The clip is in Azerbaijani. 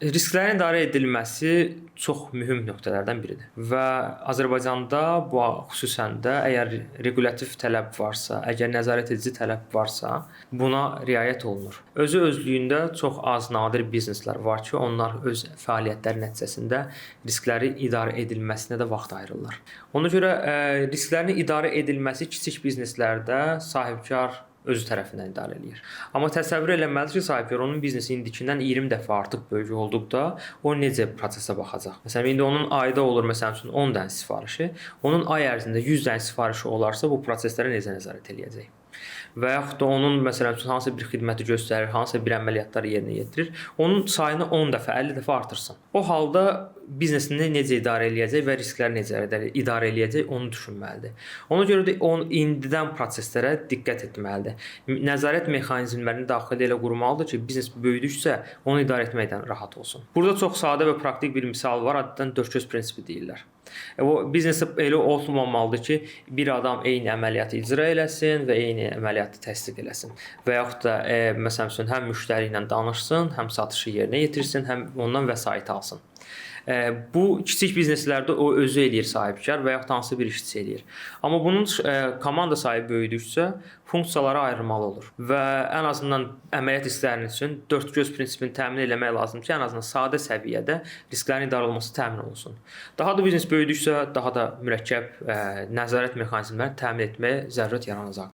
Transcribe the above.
Risklərin idarə edilməsi çox mühüm nöqtələrdən biridir və Azərbaycanda bu xüsusən də əgər requlyativ tələb varsa, əgər nəzarət edici tələb varsa, buna riayət olunur. Özü özlüyündə çox az, nadir bizneslər var ki, onlar öz fəaliyyətləri nəticəsində riskləri idarə edilməsinə də vaxt ayırırlar. Ona görə risklərin idarə edilməsi kiçik bizneslərdə sahibkar özü tərəfindən idarə eləyir. Amma təsəvvür eləməlidir ki, sahibkar onun biznesi indikindən 20 dəfə artıq böyük olduqda o necə prosesə baxacaq? Məsələn, indi onun ayda olur, məsəl üçün, 10 dənə sifarişi, onun ay ərzində 100 dənə sifarişi olarsa, bu proseslərə necə nəzarət eləyəcək? Və yaxud da onun, məsələn üçün, hansısa bir xidməti göstərir, hansısa bir əməliyyatları yerinə yetirir, onun sayını 10 dəfə, 50 dəfə artırsın. O halda biznesini necə idarə eləyəcək və riskləri necə idarə eləyəcək, onu düşünməlidir. Ona görə də on indidən proseslərə diqqət etməlidir. Nəzarət mexanizmlərini daxildə elə qurmalıdır ki, biznes böyüdükcə onu idarə etməkdən rahat olsun. Burada çox sadə və praktik bir misal var, adətən dörd göz prinsipi deyirlər. O biznesdə elə olmamalıdır ki, bir adam eyni əməliyyatı icra eləsin və eyni əməliyyatı təsdiq eləsin. Və yaxud da məsəl üçün, həm müştəri ilə danışsın, həm satışı yerinə yetirsin, həm ondan vəsait alsın. Bu kiçik bizneslərdə o özü eləyir sahibkar və yaxud hansı bir işçi eləyir. Amma bunun komanda sayı böyüdükcə funksiyaları ayrılmalı olur və ən azından əməliyyat hissələrinin üçün dörd göz prinsipini təmin eləmək lazımdır ki, ən azından sadə səviyyədə risklərin idarə olunması təmin olunsun. Daha da biznes böyüdükcə daha da mürəkkəb nəzarət mexanizmlərini təmin etməyə zərurət yaranacaqdır.